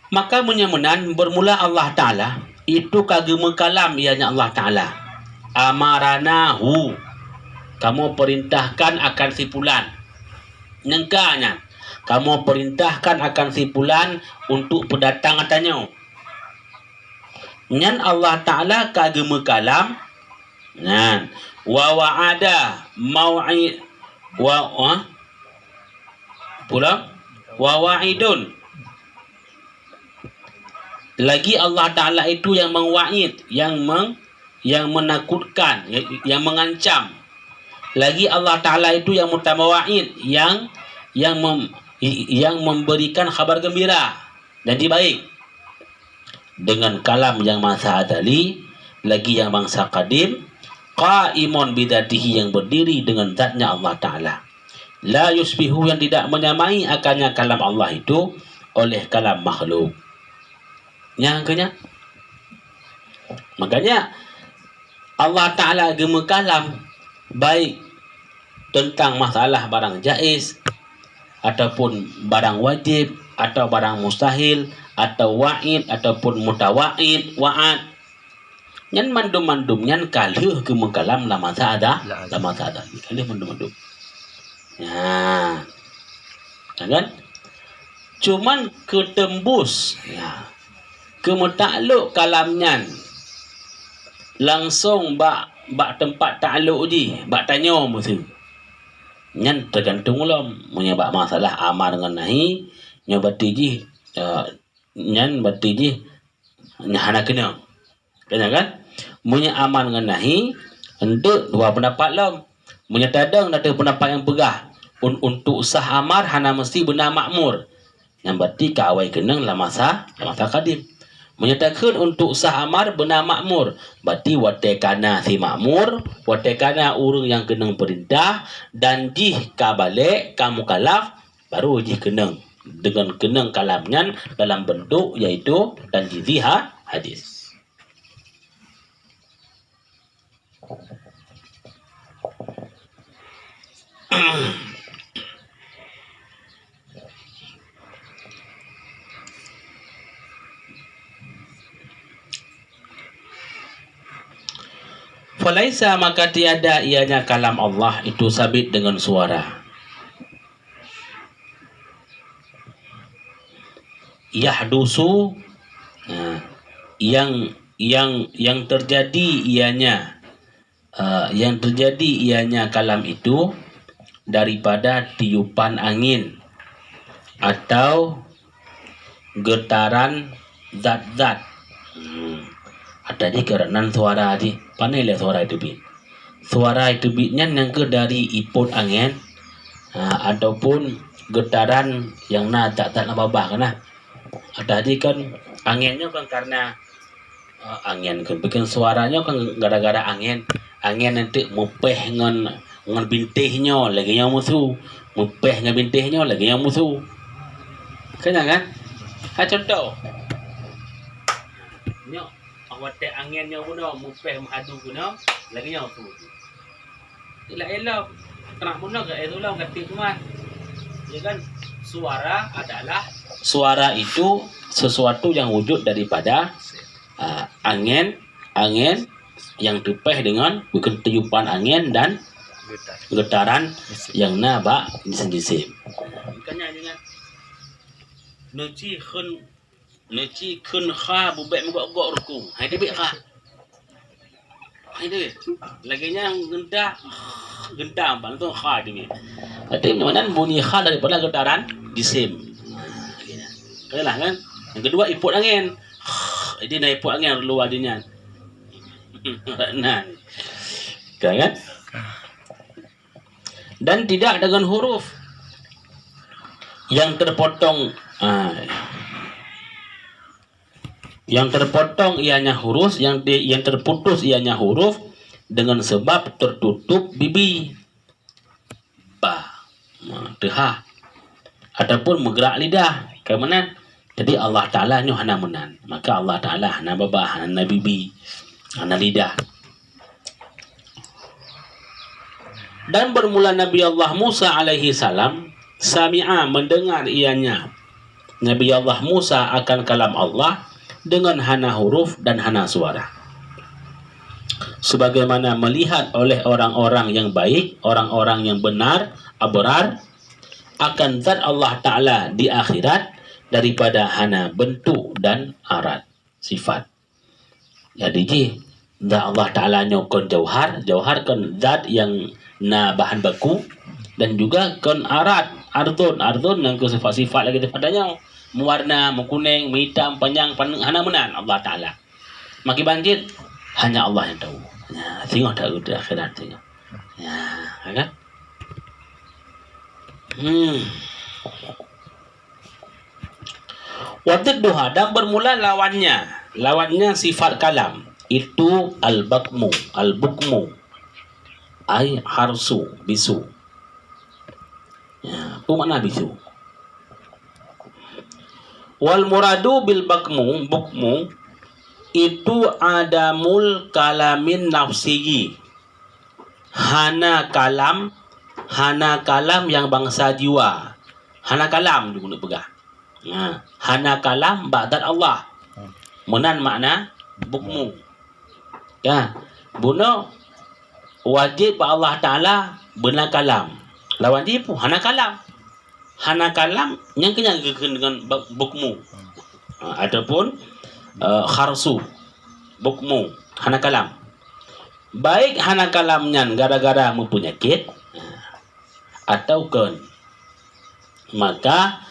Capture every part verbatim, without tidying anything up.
Maka meunyoe meunan, bermula Allah Ta'ala, itu ka geumeukalam, ianya Allah Ta'ala. Amaranahu, kamoe perintahkan akan si pulan. Nyangka nyan, kamoe perintahkan akan si pulan untuk peudatang geutanyoe. Nyan Allah Ta'ala ka geumeukalam, nyan, wa wa'ada mau'i-, wa, wa, pula, wa wa'idun. Lagi Allah Ta'ala itu yang meuwaid, yang meng-, yang menakutkan, yang, yang mengancam. Lagi Allah Ta'ala itu yang mutawaid, yang, yang mem-, yang memberikan khabar gembira, janji baik. Dengan kalam yang masa azali, lagi yang masa kadim, qaimun bidzatihi, yang berdiri dengan zatnya Allah Ta'ala. La yusybihu, yang tidak menyamai akannya kalam Allah itu oleh kalam makhluk. Nyang keunyan. Makanya, Allah Ta'ala geumeukalam baik teuntang masalah barang jaiz, ataupun barang wajib, atau barang mustahil, atau waid, ataupun mutawaid, wa'ad. Nyan mandum-mandum nyan ka lheueh geumeukalam lam masa ada, lam masa ada. Ka lheueh mandum-mandum. Nah, ya kan? Cuman keuteumbus, ya, keumeutak lok kalam nyan langsong bak, bak teumpat taklok jih, bak tanyoe miseue. Nyan teugantung lom. Meunyoe bak masalah amar ngon nahi, nyoe berarti jih, eh, nyan berarti jih hana keunong. Keunong kan? Meunyoe amar ngon nahi, eunteuk dua peundapat lom. Meunyoe tadong na teuh peundapat nyang peugah, un-, untuk sah amar hana meusti beuna makmur. Nyan berarti ka awai keunong lam masa, lam masa kadim. Meunyoe takheun untuk sah amar beuna makmur, berarti watée ka na si makmur, watée ka na ureuëng nyang keunong peurintah, dan jih ka balek, ka mukallaf, baru jih keunong. Deungon keunong kalam nyan dalam bentuk, yaitu tanjizi ha-, hadis. Falaisa, maka tiada ianya kalam Allah itu sabit dengan suara. Yahdusu, nah, yang, yang, yang terjadi ianya, eh, yang terjadi ianya kalam itu daripada tiupan angin atau getaran zat-zat. Hmm. Atau jih karena suara jih, pane lé suara itu bi. Suara itu bi nyan nyang ke dari ipot angin, ha, ataupun getaran nyang na zat-zat lam babah kan, nah. Atau jih kan angin nyoe kan karena, eh, angin kan bikin suara nyoe kan gara-gara angin. Angin nanti mupeh ngon, ngon binteh nyoe lagi nyoe musu. Mupeh ngon binteh nyoe lagi nyoe musu. Keunong kan? Ha, contoh. Nyoe, watée angin nyoe bunoe, mupeh meuhadu bunoe, lagi nyoe musu. Ila elok, teunak bunoe ke elok ganti teuma. Ya kan? Suara adalah, suara itu sesuatu yang wujud daripada, ah, angin, angin yang tupeh dengan bukon tiupan angin dan getaran yang na bak jisim-jisim. Makanya dengan neuci kheun, neuci kheun kha bubek meugok-gok ruku. Hai teubiet kha. Hai teubiet. Lagée nyan genta, genta ban tu kha teubiet. Berarti nyoe nan bunyi kha daripada getaran jisim. Yalah kan? Yang kedua ipot angin. Jadi na ipot angin luar di nyan. Nah. Kan, kan? Dan tidak dengan huruf yang terpotong, ah, yang terpotong ianya huruf, yang di, yang terputus ianya huruf dengan sebab tertutup bibi. Ba. Ma, teuhah. Ataupun meugerak lidah. Keumanan? Jadi Allah Ta'ala nyoe hana meunan. Maka Allah Ta'ala hana babah, hana bibi, hana lidah. Dan bermula Nabi Allah Musa alaihi salam, sami'a, mendengar ianya, Nabi Allah Musa akan kalam Allah dengan hana huruf dan hana suara. Sebagaimana melihat oleh orang-orang yang baik, orang-orang yang benar, abrar, akan zat Allah Ta'ala di akhirat daripada hana bentuk dan arat, sifat. Jadi jih, zat Allah Ta'ala nyoe kon jauhar, jauhar kon zat nyang na bahan baku, dan juga kon arat, ardon, ardon nyang keu sifat-sifat lagée sifat tanyoe. Meuwarna, meukuneng, meuitam, panyang, paneuk, hana meunan Allah Ta'ala. Makiban cit, hanya Allah nyang tahu. Ya, singoh tahu di akhirat singoh. Ya, kan? Hmm. Wa didduha, dan bermula lawannya. Lawannya sifat kalam. Itu al-bakmu, al-bukmu. Ai harsu, bisu. Ya, apa makna bisu? Wal muradu bil bakmu, bukmu, itu adamul kalamin nafsiyi. Hana kalam, hana kalam nyang bansa jiwa. Hana kalam juga nak peugah. Ha, hana kalam bak zat Allah. Meunan makna bukmu. Ya, bunoe wajéb bak Allah Ta'ala beuna kalam. Lawan jih peue? Hana kalam. Hana kalam, nyang keu nyan geukheun deungon ba-, bukmu. Ha, ataupun, eh, kharsu, bukmu, hana kalam. Baik hana kalam nyan gara-gara meupeunyakét, atau kon, maka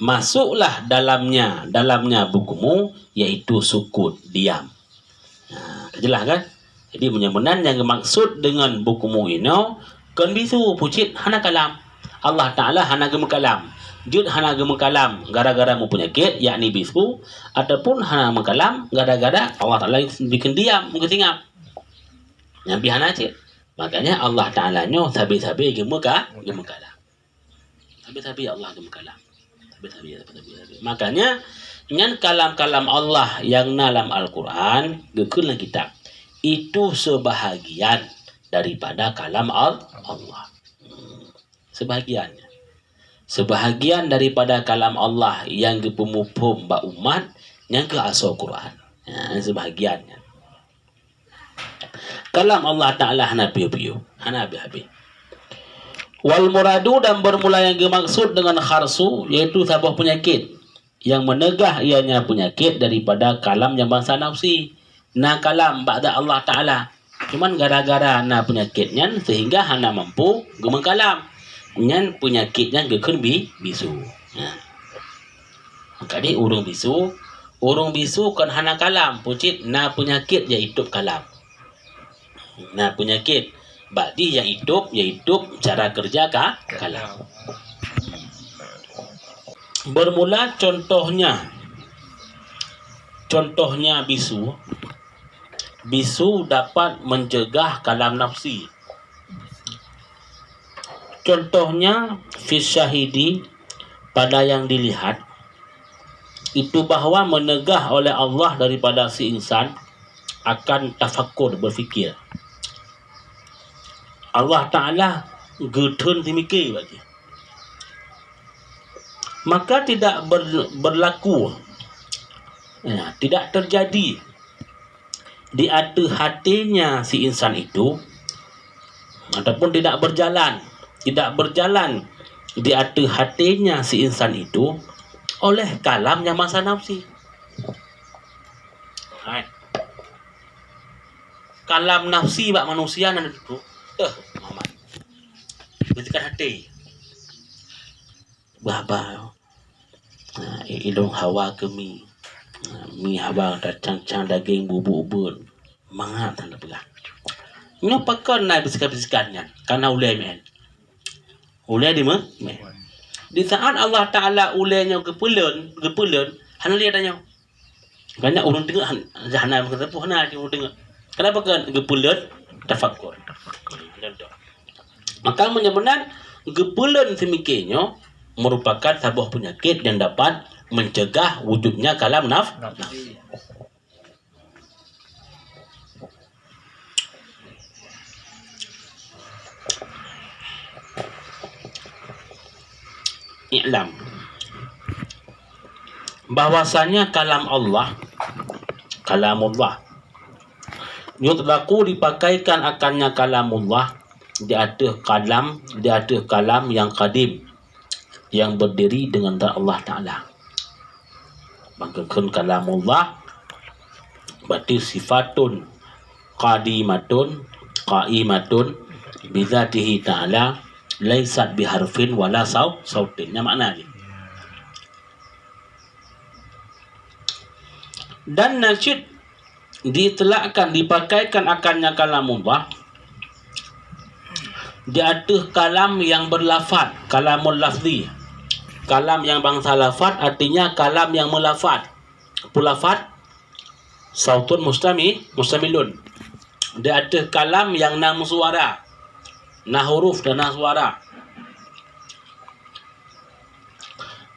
masuklah dalamnya, dalamnya bukmu, yaitu sukut, diam. Ha, ka jeulaih kan? Jadi, meunyoe meunan nyang geumaksud deungon bukmu inoe, kon bisu, peue cit hana kalam. Allah Ta'ala hana geumeukalam. Jeuet hana geumeukalam gara-gara meupeunyakét, yakni bisu, ataupun hana meukalam gara-gara Allah Ta'ala bikheun diam, meugeusingap. Nyan pih hana cit. Makanya Allah Ta'ala nyoe sabe-sabe geumeuka-, geumeukalam. Sabe-sabe Allah geumeukalam. Sabe-sabe, sabe-sabe. Makanya, nyan kalam-kalam Allah nyang na lam Al-Quran, geukheun lam kitab. Itu sebahagian daripada kalam Al-, Allah. Sebahagian. Sebahagian daripada kalam Allah nyang geupeumuphom bak umat, nyang keu asoe Quran. Ha, sebahagian nyan. Kalam Allah Ta'ala hana piôh-piôh, hana habéh-habéh. Wal muradu, dan bermula nyang geumaksud deungon kharsu, yaitu saboh peunyakét, nyang meuneugah ianya peunyakét daripada kalam nyang bansa nafsi. Na kalam bak zat Allah Ta'ala. Cuman gara-gara na peunyakét nyan sehingga hana mampu geumeukalam. Nyan peunyakét nyan geukheun bi-, bisu. Nah. Jadi ureuëng bisu, ureuëng bisu kon hana kalam, peue cit na peunyakét nyang itôb kalam. Na peunyakét, bak jih nyang itôb, nyang itôb cara keureuja ka-, kalam. Bermula contohnya, contohnya bisu, bisu dapat mencegah kalam nafsi. Contohnya, fis syahidi, pada yang dilihat, itu bahwa meneugah oleh Allah daripada si insan akan tafakur, berfikir. Allah Ta'ala geutheun teumike bak jih. Maka tidak ber-, berlaku, ya, tidak terjadi di ateueh hatinya si insan itu, ataupun tidak berjalan, tidak berjalan di ateueh hatinya si insan itu oleh kalam nyang bansa nafsi. Hai. Kalam nafsi bak manusia nan itu, eh, Muhammad. Beuteukan hati. Bah-bah. Ha, ilôn hawa keu mi. Ha, mi hawa tacang-cang daging bubuk ubeut. Mangat hana peugah. Nyoe pakon na bisikan-bisikan nyan? Karena ulée meu'en. Ulée di meu'en. Di saat Allah Ta'ala ulée nyoe geupeulon, geupeulon, hana lé tanyoe. Banyak ureuëng teungoh han-, hana meukeuseupuh hana di ureuëng teungoh. Kenapa kan geupeulon tafakur? Contoh. Maka meunyoe meunan geupeulon seumike nyoe merupakan saboh peunyakét yang dapat mencegah wujudnya kalam naf-, nafsi. I'lam. bahwasanya kalam Allah, kalamullah, yutlaqu, dipakaikan akannya kalamullah di ateueh kalam, di ateueh kalam yang qadim, yang berdiri dengan zat Allah Ta'ala. Maka kheun kalamullah berarti sifatun qadimatun qaimatun bizatihi ta'ala, laisat biharfin wala sau-, sautin. Nyan makna jih. Dan na cit diitlakkan, dipakaikan akannya kalamullah di ateueh kalam yang berlafaz, kalamul lafzi. Kalam yang bansa lafaz artinya kalam yang meulafaz. Peulafaz sautun mustami-, mustamilun. Di ateueh kalam yang na meusuara, na huruf dan na suara.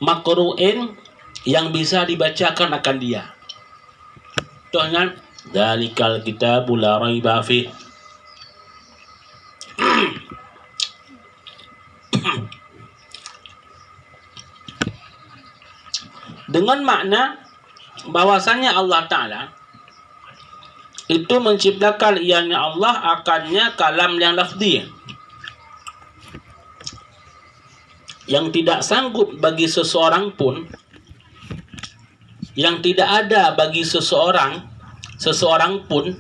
Maqru'in, yang bisa dibacakan akan dia. Contohnya, "Dzalikal kitabu la raiba fih." Dengan makna bahwasanya Allah Ta'ala itu menciptakan, ianya Allah, akannya kalam yang lafzi, yang tidak sanggup bagi seseorang pun, yang tidak ada bagi seseorang, seseorang pun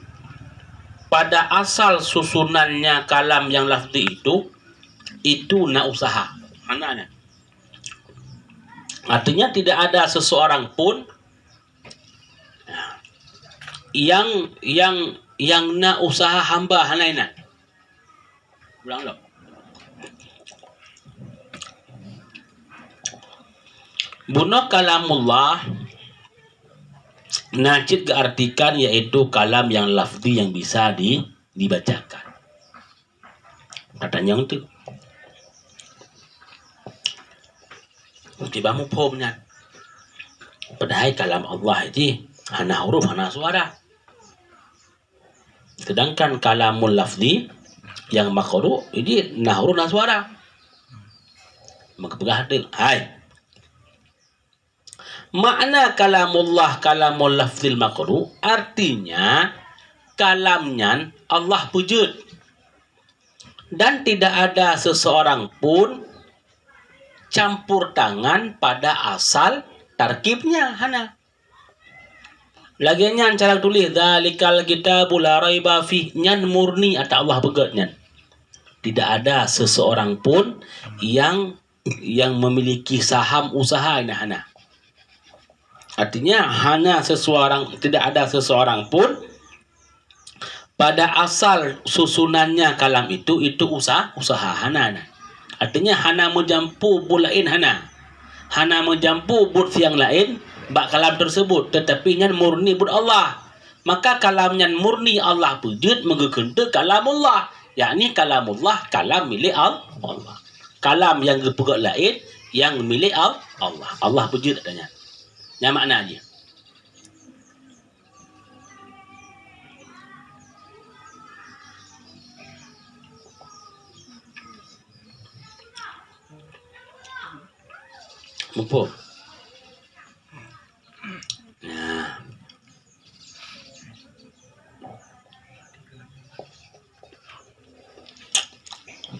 pada asal susunannya kalam yang lafzi itu, itu na usaha. Maknanya, artinya tidak ada seseorang pun yang, yang, yang na usaha hamba, hana inan. Ulang lom. Bunoe kalamullah na cit geuartikan, yaitu kalam yang lafzi yang bisa di-, dibacakan. Tatanyong teuk. Kiban muphom nyan. Padahai kalam Allah jih hana huruf, hana suara. Sedangkan kalamul lafzi yang makhluk, jih na huruf, na suara. Maka peugah teuk, hai. Makna kalamullah, kalamul lafzil makhluk, artinya kalam nyan Allah peujeuet. Dan tidak ada seseorang pun campur tangan pada asal tarkibnya, hana. Lagèe nyan cara tuléh, "Dzalikal kitabu la raiba fih," nyan murni ata Allah peugèt nyan. Tidak ada seseorang pun yang, yang memiliki saham usaha, nyan hana. Artinya, hana seseorang, tidak ada seseorang pun pada asal susunannya kalam itu, itu usa-, usaha, hana, hana. Artinya, hana meujampu buet laén, hana. Hana meujampu buet nyang laén bak kalam tersebut, tetapi nyan murni buet Allah. Maka kalam nyan murni Allah peujeuet, maka geukheun teuk kalamullah, yakni kalamullah, kalam milék Al-, Allah. Kalam nyang geupeugèt laén, nyang milék Al-, Allah. Allah peujeuet ata nyan. Nyan makna jih. Muphom? Nah.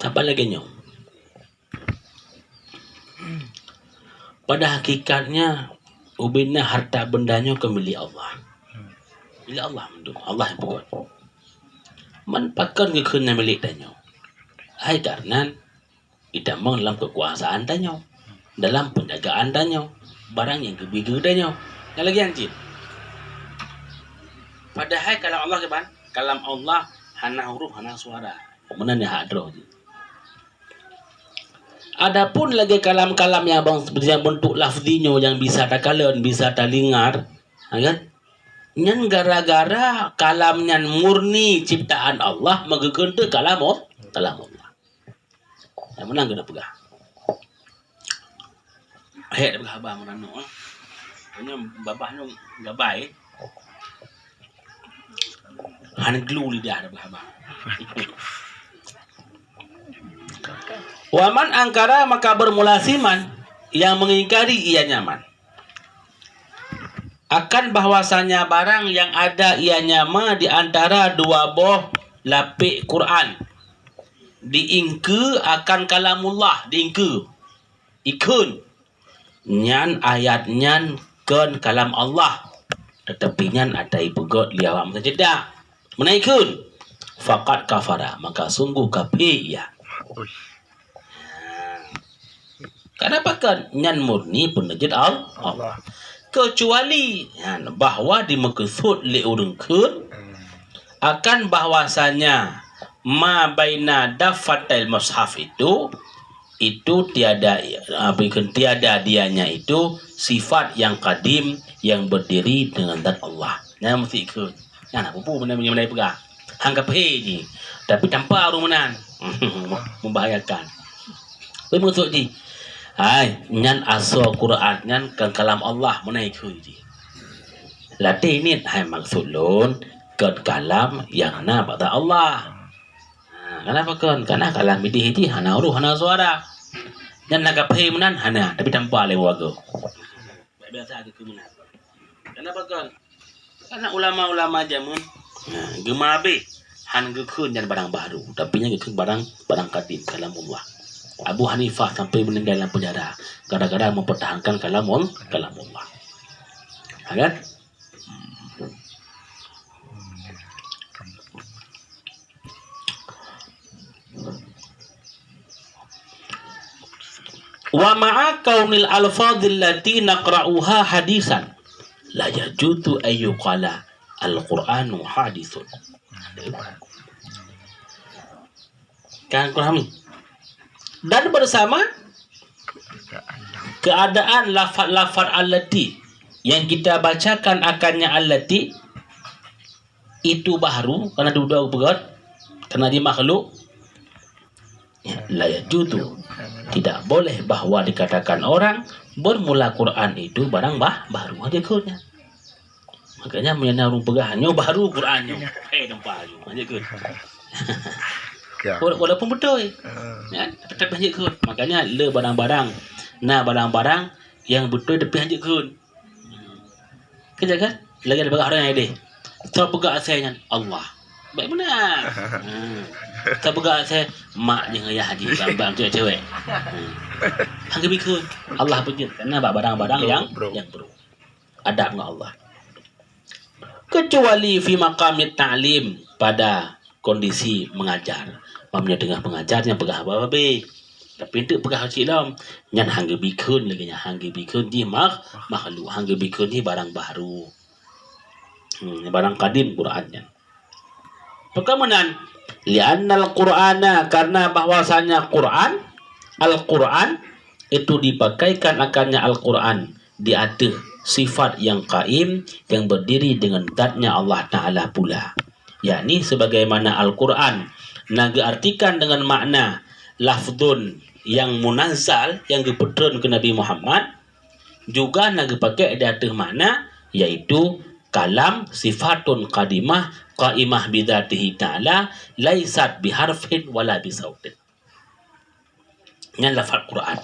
Saban lagèe nyoe. Pada hakikatnya, ubena harta benda nyoe keu milék Allah. Milék Allah mandum, Allah nyang peubuet. Man pakon geukheun nyan milék tanyoe? Hai karena itamong dalam keukuasaan tanyoe, dalam peunjagaan tanyoe, barang nyang geubri keu tanyoe. Nyan lagèe nyan cit. Padahai kalam Allah kiban? Kalam Allah hana huruf, hana suara. Meunan nyang hak droe jih. Adapun lagèe kalam-kalam nyang bang-, nyang beuntuk lafzi nyoe nyang bisa takalon, bisa tadengar, ha kan? Nyan gara-gara kalam nyan murni ciptaan Allah, maka geukheun teuk kalam Allah, kalam Allah. Nyang meunan keuneuk peugah. Hék tapeugah haba meunan nyoe, eh. Nyoe babah nyoe gabai. Hana glu lidah tapeugah haba. Wa man angkara, maka bermula si man yang mengingkari ianya man. akan bahwasanya barang yang ada ianya ma di antara dua boh lapék Quran, diingkeu akan kalamullah, diingkeu, ikheun, nyan ayat nyan kon kalam Allah, teutapi nyan ata ipeugét lé awak meusajedah. Meunan ikheun, faqad kafara, maka sungguh kafé ia. Ui. Kenapa kan? Nyan murni peuneujeuet Al-, Allah. Kecuali, nyan, bahwa dimeukeusut lé ureuëng kheun Hmm. akan bahwasanya ma baina daffatil mushaf itu, itu tiada, apa ikheun, tiada dianya itu sifat yang kadim yang berdiri dengan zat Allah. Nyan meusti ikheun. Nyan peue-peue benda-benda peugah. Han kafé jih. Tapi tanpa ureuëng meunan. Membahayakan. Peue maksud jih? Hai, nyan asoe Quran, nyan kan kalam Allah, meunan ikheun jih. Latih niet, hai maksud lôn, kon kalam nyang na bak zat Allah. Ha, kenapa kon? Karena kalam idéh jih hana huruf, hana suara. Nyan na kafé meunan, hana, tapi tanpa lé warga. Biasa geukheun meunan. Kenapa kon? Karena ulama-ulama jameun, nah, geuma habéh han geukheun nyan barang baru, tapi nyan geukheun barang, barang kadim, kalamullah. Abu Hanifah sampai meninggal dalam penjara gara-gara mempertahankan kalamul-, kalamullah. Ya kan? Wa ma'a kaunil alfadhil lati naqra'uha hadisan, la yajuzu an yuqala al-Qur'anu hadithun. Kan pahami? Dan bersama keadaan lafaz-lafaz allati yang kita bacakan akannya allati itu bahru, karena dudoe beugét, karena di makhluk, ya, la yajuzu, tidak boleh bahwa dikatakan orang bermula Quran itu barang bah-, bahru aja khunya. Makanya meunyoe na ureuëng peugah, "Nyoe bahru Quran nyoe." Eh, nampak nyoe. Aja khunya. Wala-, walaupun beutôi. Ya, tapi hanjeuet kheun. Makanya le barang-barang, na barang-barang nyang beutôi tapi hanjeuet kheun. Kan jaga? Lagi ada bagah orang yang deh. Tau peugah asai nyan Allah. Baik benar. Hmm. Tau peugah asai mak jeung ayah haji bang-bang cewek-cewek. Hmm. Hang geubri kheun. Allah peujeuet karena bak barang-barang yang, yang buruk. Adab ngon Allah. Kecuali fi maqamit ta'lim, pada kondisi mengajar. Meunyoe teungoh mengajar nyan peugah haba babeh. Tapi enteuk peugah cit lom, nyan hang geubri kheun lagée nyan, hang geubri kheun jih makh-, makhluk, hang geubri kheun jih barang baru. Hmm, barang kadim Quran nyan. Pakon meunan? Li'annal Qur'ana, karena bahwasanya Quran, Al-Quran, itu dipakaikan akannya Al-Quran di ateueh sifat yang qaim, yang berdiri dengan zatnya Allah Ta'ala pula. Yakni sebagaimana Al-Quran na geuartikan dengan makna lafzun yang munazzal, yang geupeutreun keu Nabi Muhammad, juga na geupakék di ateueh makna, yaitu kalam sifatun qadimah qaimah bidzatihi ta'ala, laisat biharfin wala bisautin. Nyan lafaz Quran.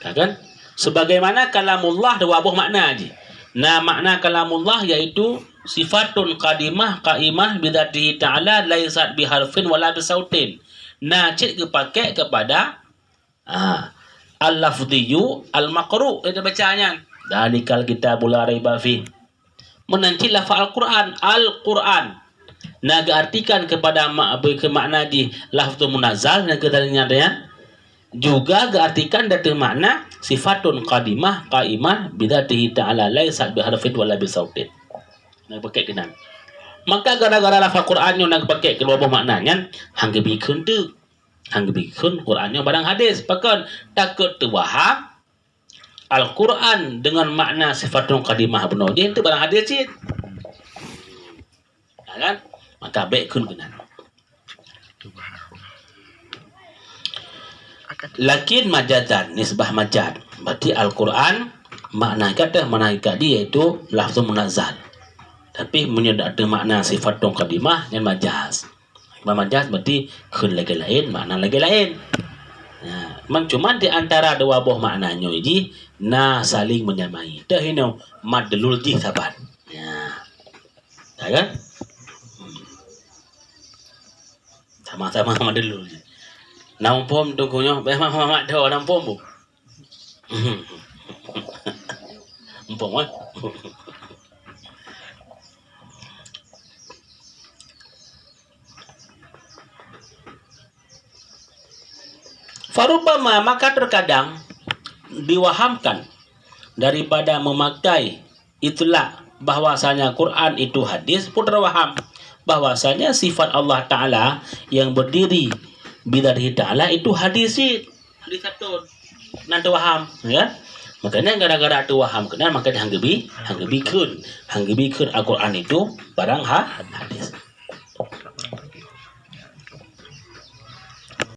Ka kan? Sebagaimana kalamullah dua boh makna jih. Na makna kalamullah yaitu sifatun qadimah qaimah bidzatihi ta'ala laisat biharfin wala bisautin. Na cit geupakék kepada, ah, al-lafziyyu al-maqru, kita baca nyan. Dzalikal kitabu la raiba fih. Meunan cit lafaz Al-Quran, Al-Quran. Na geuartikan kepada ma-, beu-, keu makna jih lafzul munazzal nyang keu tadi nyan, juga geuartikan di ateueh makna sifatun qadimah qaimah bidzatihi ta'ala laisat biharfin wala bisautin. Na geupakék keunan. Maka gara-gara lafaz Quran nyoe na geupakék keudua boh makna nyan, hang geubri kheun teuk. Hang geubri kheun Quran nyoe barang hadis. Pakon? Takot teuwaham Al-Quran dengan makna sifatun qadimah bunoe jih, itu barang hadis cit. Ya kan? Maka bék kheun keunan. Lakin majazan, nisbah majaz. Berarti Al-Quran makna kata, makna kata yaitu lafzul munazzal. Tapi meunyoe dak ada makna sifatun qadimah, nyan majaz. Makna majaz berarti kheun lagée laén, makna lagée laén. Nah, man cuman di antara dua boh makna nyoe jih na saling menyamai. Teuh inoe madlul jih saban. Ya. Ya kan? Sama-sama madlul jih. Na muphom Teungku nyoe, beh mak mak do na muphom bu. Muphom eh. Farubbama, maka terkadang diwahamkan daripada memakai itlak bahwasanya Quran itu hadis, pun terwaham bahwasanya sifat Allah Ta'ala yang berdiri bidzatihi Ta'ala itu hadis cit. Hadis saton. Nan teuwaham, ya. Makanya gara-gara teuwaham keunan, makanya hang geubi, hang geubi kheun, hang geubi kheun Al-Quran itu barang ha, hadis.